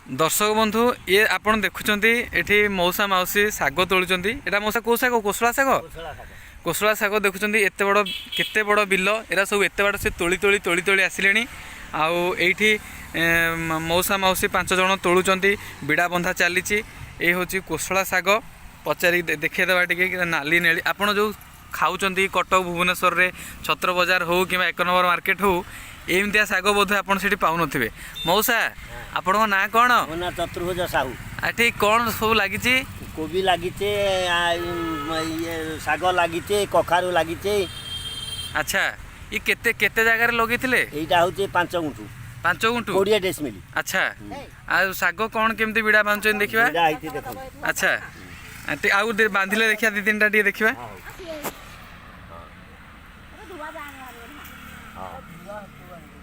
ଦର୍ଶକ ବନ୍ଧୁ, ଇଏ ଆପଣ ଦେଖୁଛନ୍ତି, ଏଠି ମଉସା ମାଉସୀ ଶାଗ ତୋଳୁଛନ୍ତି। ଏଇଟା ମଉସା କୋଉ ଶାଗ? କୋଶଳା ଶାଗ। କୋଶଳା ଶାଗ ଦେଖୁଛନ୍ତି, ଏତେ ବଡ଼, କେତେ ବଡ଼ ବିଲ ଏରା ସବୁ। ଏତେ ବାଟ ସେ ତୋଳି ତୋଳି ତୋଳି ତୋଳି ଆସିଲେଣି। ଆଉ ଏଇଠି ମଉସା ମାଉସୀ 5 ଜଣ ତୋଳୁଛନ୍ତି, ବିଡ଼ା ବନ୍ଧା ଚାଲିଛି। ଏଇ ହେଉଛି କୋଶଳା ଶାଗ। ପଚାରିକି ଦେଖେଇଦେବା ଟିକେ କି ନାଲି ନେଳି। ଆପଣ ଯେଉଁ ଖାଉଛନ୍ତି କଟକ ଭୁବନେଶ୍ୱରରେ, ଛତ୍ର ବଜାର ହଉ କିମ୍ବା 1 ନମ୍ବର ମାର୍କେଟ ହଉ, ଏମିତିଆ ଶାଗ ବୋଧେ ଆପଣ ସେଠି ପାଉନଥିବେ। ମଉସା, ଆପଣଙ୍କ ନାଁ କ'ଣ? ମୋ ନାଁ ଚତୁର୍ଭୁଜ ସାହୁ। ଏଠି କ'ଣ ସବୁ ଲାଗିଛି? କୋବି ଲାଗିছে, ଇଏ ଶାଗ ଲାଗିছে, କଖାରୁ ଲାଗିছে। ଆଚ୍ଛା, ଇଏ କେତେ କେତେ ଜାଗାରେ ଲଗେଇଥିଲେ? ଏଇଟା ହେଉଛି 5 ଗୁଣ୍ଠୁ। 5 ଗୁଣ୍ଠୁ? 20 ଡେସିମିଲି। ଆଚ୍ଛା, ଆଉ ଶାଗ କ'ଣ କେମିତି ବିଡ଼ା ବାନ୍ଧୁଛନ୍ତି ଦେଖିବା। ଏଇଟା ହେଇଛି, ଦେଖନ୍ତୁ। ଆଚ୍ଛା, ଆଉ ବାନ୍ଧିଲେ ଦେଖିବା, ଦି ତିନିଟା ଟିକେ ଦେଖିବା।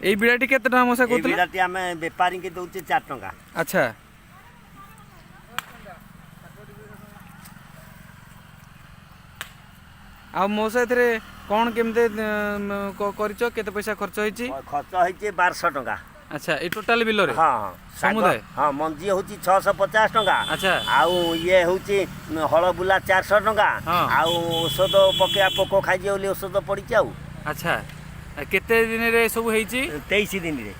ଏଇ ବିଡ଼ାଟି କେତେ ଟଙ୍କା ମଉସା ଏଇ କହୁଥିଲେ? ବିଡ଼ାଟି ଆମେ ବେପାରୀକି ଦଉଛେ 4 ଟଙ୍କା। ଆଚ୍ଛା, ଆଉ ମଉସା, ଏଥିରେ କ'ଣ କେମିତି କରିଛ? କେତେ ପଇସା ଖର୍ଚ୍ଚ ହେଇଛି? ଖର୍ଚ୍ଚ ହେଇଛି 1200 ଟଙ୍କା। ଆଚ୍ଛା, ଏଇ ଟୋଟାଲ ବିଲରେ? ହଁ। ଶାଗ ସମୁଦାୟ? ହଁ, ମଞ୍ଜି ହେଉଛି 650 ଟଙ୍କା। ଆଉ ଇଏ ହେଉଛି ହଳ ବୁଲା 400 ଟଙ୍କା। ଆଉ ଔଷଧ ପକେଇବା, ପୋକ ଖାଇଯିବ ବୋଲି ଔଷଧ ପଡ଼ିଛି ଆଉ। ଆଚ୍ଛା, ଆଉ କେତେ ଦିନରେ ସବୁ ହେଇଛି? 23 ଦିନରେ।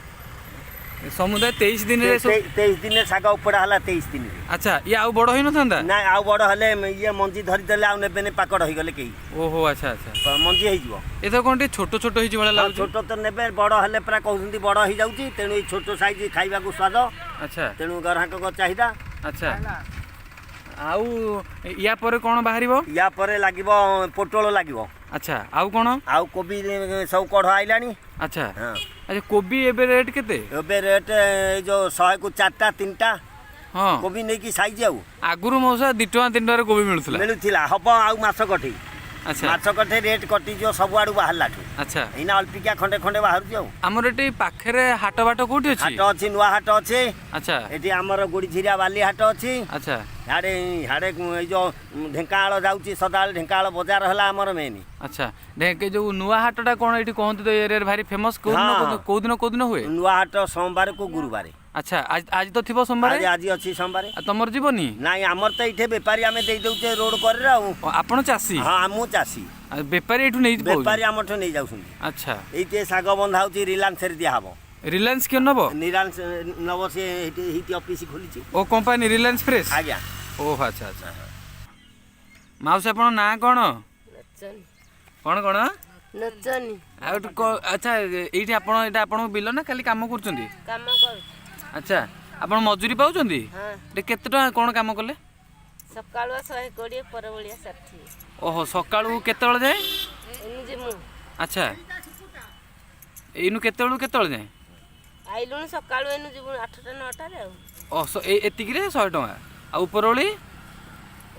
ସମୁଦାୟ 23 ଦିନରେ ସବୁ? 23 ଦିନରେ ଶାଗ ଉପଡ଼ା ହେଲା, 23 ଦିନରେ। ଆଚ୍ଛା, ଇଏ ଆଉ ବଡ଼ ହେଇନଥାନ୍ତା? ନାଇଁ, ଆଉ ବଡ଼ ହେଲେ ଇଏ ମଞ୍ଜି ଧରିଦେଲେ ଆଉ ନେବେନି, ପାକଡ଼ ହେଇଗଲେ କେହି। ଓହୋ, ଆଚ୍ଛା ଆଚ୍ଛା ମଞ୍ଜି ହେଇଯିବ। ଏଥର କ'ଣ ଟିକେ ଛୋଟ ଛୋଟ ହେଇଛି ଭଳିଆ ଲାଗୁଛି। ଛୋଟ ତ ନେବେ, ବଡ଼ ହେଲେ ପୁରା କହୁଛନ୍ତି ବଡ଼ ହେଇଯାଉଛି। ତେଣୁ ଏଇ ଛୋଟ ସାଇଜ ଖାଇବାକୁ ସ୍ୱାଦ। ତେଣୁ ଗ୍ରାହକଙ୍କ ଚାହିଦା। ଆଚ୍ଛା, ଆଉ ୟା ପରେ କ'ଣ ବାହାରିବ? ୟା ପରେ ଲାଗିବ ପୋଟଳ ଲାଗିବ। ଆଚ୍ଛା, ଆଉ କ'ଣ? ଆଉ କୋବି ସବୁ କଢ଼ ଆଇଲାଣି। ହଁ। ଆଚ୍ଛା, କୋବି ଏବେ ରେଟ୍ କେତେ? ଏବେ ରେଟ୍ ଏଇ ଯୋଉ 100କୁ ଚାରିଟା ତିନିଟା। କୋବି ନେଇକି ସାଇଜ ଆଉ। ଆଗରୁ ମଉସା 2 ଟଙ୍କା 3 ଟଙ୍କାରେ କୋବି ମିଳୁଥିଲା। ମିଳୁଥିଲା, ହବ ଆଉ ମାସ କଠେଇ। ମାସ କଠେଇ ରେଟ୍ କଟିଯିବ ସବୁଆଡୁ ବାହାରିଲାଠୁ। ଏଇନା ଅଳ୍ପିକା ଖଣ୍ଡେ ଖଣ୍ଡେ ବାହାରୁଛି ଆଉ। ଆମର ଏଠି ପାଖରେ ହାଟ ବାଟ କୋଉଠି ଅଛି? ହାଟ ଅଛି, ନୂଆ ହାଟ ଅଛି। ଏଠି ଆମର ଗୋଡ଼ିଝିରିଆ ବାଲି ହାଟ ଅଛି। ହାଡ଼େ ହାଡ଼େ ଏଇ ଯୋଉ ଢେଙ୍କାନାଳ ଯାଉଛି ସଦାବେଳେ, ଢେଙ୍କାନାଳ ବଜାର ହେଲା ଆମର ମେନ୍। ଆଚ୍ଛା, ଢେଙ୍କ ଯୋଉ ନୂଆ ହାଟଟା କ'ଣ ଏଇଠି କହନ୍ତି ତ ଏରିଆରେ ଭାରି ଫେମସ୍। କୋଉ ଦିନ? କୋଉ ଦିନ କୋଉ ଦିନ ହୁଏ? ନୂଆ ହାଟ ସୋମବାରକୁ ଗୁରୁବାର। ଆଚ୍ଛା, ଆଜି ଆଜି ତ ଥିବ ସୋମବାର? ଆଜି ଆଜି ଅଛି ସୋମବାର। ଆଉ ତମର ଯିବନି? ନାଇଁ, ଆମର ତ ଏଇଠି ବେପାରୀ, ଆମେ ଦେଇ ଦଉଛେ ରୋଡ କରରେ ଆଉ। ଓ, ଆପଣ ଚାଷୀ? ହଁ, ମୁଁ ଚାଷୀ। ଆଉ ବେପାରୀ ଏଇଠୁ ନେଇ ବେପାରୀ ଆମଠୁ ନେଇ ଯାଉଛନ୍ତି। ଏଇଠି ଶାଗ ବନ୍ଧା ହଉଛି, ରିଲାନ୍ସରେ ଦିଆହବ। ରିଲାଏନ୍ସ କିଏ ନବ? ରିଲାନ୍ସ ନବ, ସେ ଏଇଠି ଏଇଠି ଅଫିସ ଖୋଲିଛି। ଓ, କମ୍ପାନୀ ରିଲାଏନ୍ସ ଫ୍ରେଶ୍? ଆଜ୍ଞା। ଓହୋ, ଆଚ୍ଛା ଆଚ୍ଛା ମାଉସୀ, ଆପଣଙ୍କ ନାଁ କ'ଣ? ନଚନି। କ'ଣ କ'ଣ? ନଚନି। ଆଉ ଏଠୁ ଆଚ୍ଛା, ଏଇଠି ଆପଣ, ଏଇଟା ଆପଣଙ୍କ ବିଲ ନା ଖାଲି କାମ କରୁଛନ୍ତି? କାମ କରୁଛୁ। ଆଚ୍ଛା, ଆପଣ ମଜୁରୀ ପାଉଛନ୍ତି? ହଁ। ଏଠି କେତେ ଟଙ୍କା କ'ଣ କାମ କଲେ? ସକାଳୁଆ 120, ପରବଳିଆ 60। ଓହୋ, ସକାଳୁ କେତେବେଳେ ଯାଏ? ଏଇନୁ ଯିମୁ। ଆଚ୍ଛା, ଏଇନୁ କେତେବେଳୁ କେତେବେଳେ ଯାଏ? ଆଇଲୁଣି ସକାଳୁ, ଏଇନୁ ଯିବୁ 8ଟା 9ଟାରେ ଆଉ। ଓ, ଏତିକିରେ 100 ଟଙ୍କା। ଆଉ ଉପରଓଳି?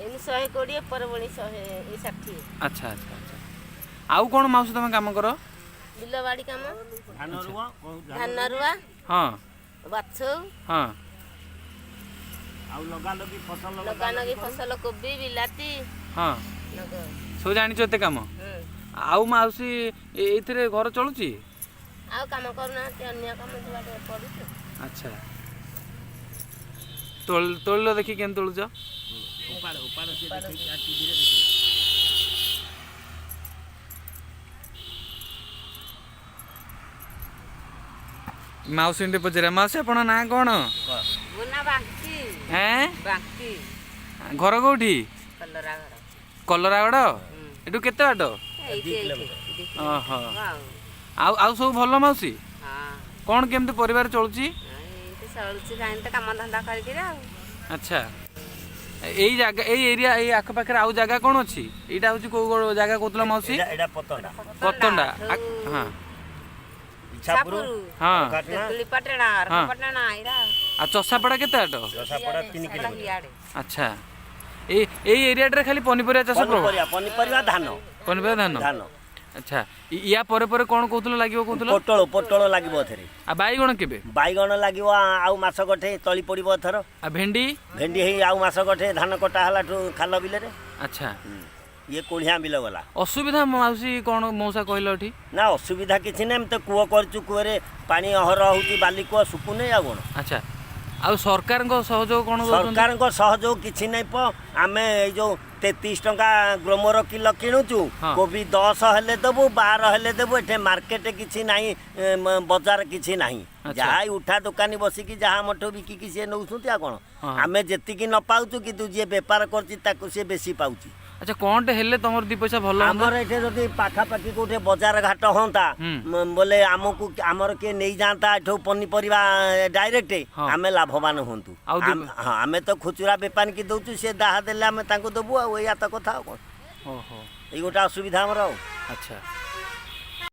ଏଇନୁ 120, ପରବଳି 100 ଏଇ 60। ଆଚ୍ଛା ଆଚ୍ଛା ଆଚ୍ଛା ଆଉ କ'ଣ ମାଉସୀ ତମେ କାମ କର? ବିଲ ବାଡ଼ି କାମ। ଧାନ ରୁଆ। ଧାନ ରୁଆ। ବାଛୁ। ଆଉ ଲଗା ଲଗି ଫସଲ। ଲଗା ଲଗି ଫସଲ, କୋବି, ବିଲାତି ଲଗାଉ। ସବୁ ଜାଣିଛ ଏତେ କାମ? ହୁଁ। ଆଉ ମାଉସୀ, ଏଇଥିରେ ଘର ଚଳୁଛି? ଆଉ କାମ କରୁନାହାନ୍ତି, ଅନ୍ୟ କାମ ଯୁଆଡ଼େ ପଡୁଛୁ। ଆଚ୍ଛା, ତୋଳିଲ ଦେଖି, କେମିତି ତୋଳୁଛ? ଉପାଡ଼ ଉପାଡ଼, ସେ ଦେଖେଇକି ଟିଭିରେ ଦେଖେଇକି। ମାଉସୀ ଟିକେ ପଚାରିବା। ମାଉସୀ, ଆପଣଙ୍କ ନାଁ କ'ଣ? ମୋ ନାଁ ବାଙ୍କି। ହେଁ? ବାଙ୍କି। ଘର କୋଉଠି? କଲରା ଘର। କଲରାଗଡ଼ ଏଠୁ କେତେ ବାଟ? ଏଇଠି ଏଇଠି। ଓହୋ। ଆଉ ଆଉ ଆଉ ସବୁ ଭଲ ମାଉସୀ? ହଁ। କ'ଣ କେମିତି ପରିବାର ଚଳୁଛି? ଏମିତି ଚଳୁଛି, କାହିଁକି ତ କାମ ଧନ୍ଦା କରିକିରି ଆଉ। ଆଚ୍ଛା, ଏଇ ଜାଗା, ଏଇ ଏରିଆ, ଏଇ ଆଖପାଖରେ ଆଉ ଜାଗା କ'ଣ ଅଛି? ଏଇଟା ହେଉଛି କୋଉ ଜାଗା କହୁଥିଲ ମାଉସୀ? ଏଇଟା ଏଇଟା ପତଣ୍ଡା। ପତଣ୍ଡା। ହଁ। ଇଛାପୁର। ତେନ୍ତୁଳିପାଟଣା, ଅର୍କପାଟଣା ଏଇରା। ଆଉ ଚଷାପଡ଼ା କେତେ ବାଟ? ଚଷାପଡ଼ା 3 କିଲୋମିଟର। ଇଆଡ଼େ। ଆଚ୍ଛା, ଏଇ ଏଇ ଏରିଆଟାରେ ଖାଲି ପନିପରିବା ଚାଷ ପ୍ରବଳ? ପନିପରିବା ପନିପରିବା ଧାନ। ପନିପରିବା, ଧାନ। ଧାନ। ଆଚ୍ଛା, ୟା ପରେ ପରେ କ'ଣ କହୁଥିଲ ଲାଗିବ କହୁଥିଲ? ପୋଟଳ ପୋଟଳ ଲାଗିବ ଏଥିରେ। ଆଉ ବାଇଗଣ କେବେ? ବାଇଗଣ ଲାଗିବ ଆଉ ମାସ ଗଠେ, ତଳି ପଡ଼ିବ ଏଥର। ଆଉ ଭେଣ୍ଡି? ଭେଣ୍ଡି ହେଇ ଆଉ ମାସ ଗଠେ, ଧାନ କଟା ହେଲାଠୁ ଖାଲ ବିଲରେ। ଇଏ କୋଳିଆ ବିଲ ଗଲା। ଅସୁବିଧା ମାଉସୀ କ'ଣ ମଉସା କହିଲ ଏଠି? ନା, ଅସୁବିଧା କିଛି ନାହିଁ। ଆମେ ତ କୂଅ କରିଛୁ, କୂଅରେ ପାଣି ଅହରହ ହେଉଛି, ବାଲି କୂଅ, ଶୁକୁନି, ଆଉ କ'ଣ। ଆଚ୍ଛା, ଆଉ ସରକାରଙ୍କ ସହଯୋଗ କ'ଣ ଦଉଛନ୍ତି? ସରକାରଙ୍କ ସହଯୋଗ କିଛି ନାହିଁ ପ। ଆମେ ଏଇ ଯୋଉ 33 ଟଙ୍କା ଗ୍ରୋମର କିଲୋ କିଣୁଛୁ। କୋବି 10 ହେଲେ ଦେବୁ, 12 ହେଲେ ଦେବୁ। ଏଠି ମାର୍କେଟ କିଛି ନାହିଁ, ବଜାର କିଛି ନାହିଁ। ଯାହା ଏଇ ଉଠା ଦୋକାନୀ ବସିକି ଯାହା ଆମଠୁ ବିକିକି ସିଏ ନେଉଛନ୍ତି, ଆଉ କ'ଣ। ଆମେ ଯେତିକି ନ ପାଉଛୁ, କିନ୍ତୁ ଯିଏ ବେପାର କରୁଛି ତାକୁ ସିଏ ବେଶୀ ପାଉଛି। ଆଚ୍ଛା, କ'ଣଟେ ହେଲେ ତମର ଦି ପଇସା ଭଲ ହୁଅନ୍ତା? ଆମର ଏଠି ଯଦି ପାଖାପାଖି କୋଉଠି ବଜାର ଘାଟ ହୁଅନ୍ତା, ବୋଲେ ଆମକୁ ଆମର କିଏ ନେଇଯାଆନ୍ତା ଏଠୁ ପନିପରିବା ଡାଇରେକ୍ଟ, ଆମେ ଲାଭବାନ ହୁଅନ୍ତୁ। ଆଉ ହଁ, ଆମେ ତ ଖୁଚୁରା ବେପାରୀକି ଦଉଛୁ, ସେ ଯାହା ଦେଲେ ଆମେ ତାଙ୍କୁ ଦେବୁ, ଆଉ ଏଇଆ ତ କଥା, ଆଉ କ'ଣ। ଏଇ ଗୋଟେ ଅସୁବିଧା ଆମର ଆଉ। ଆଚ୍ଛା।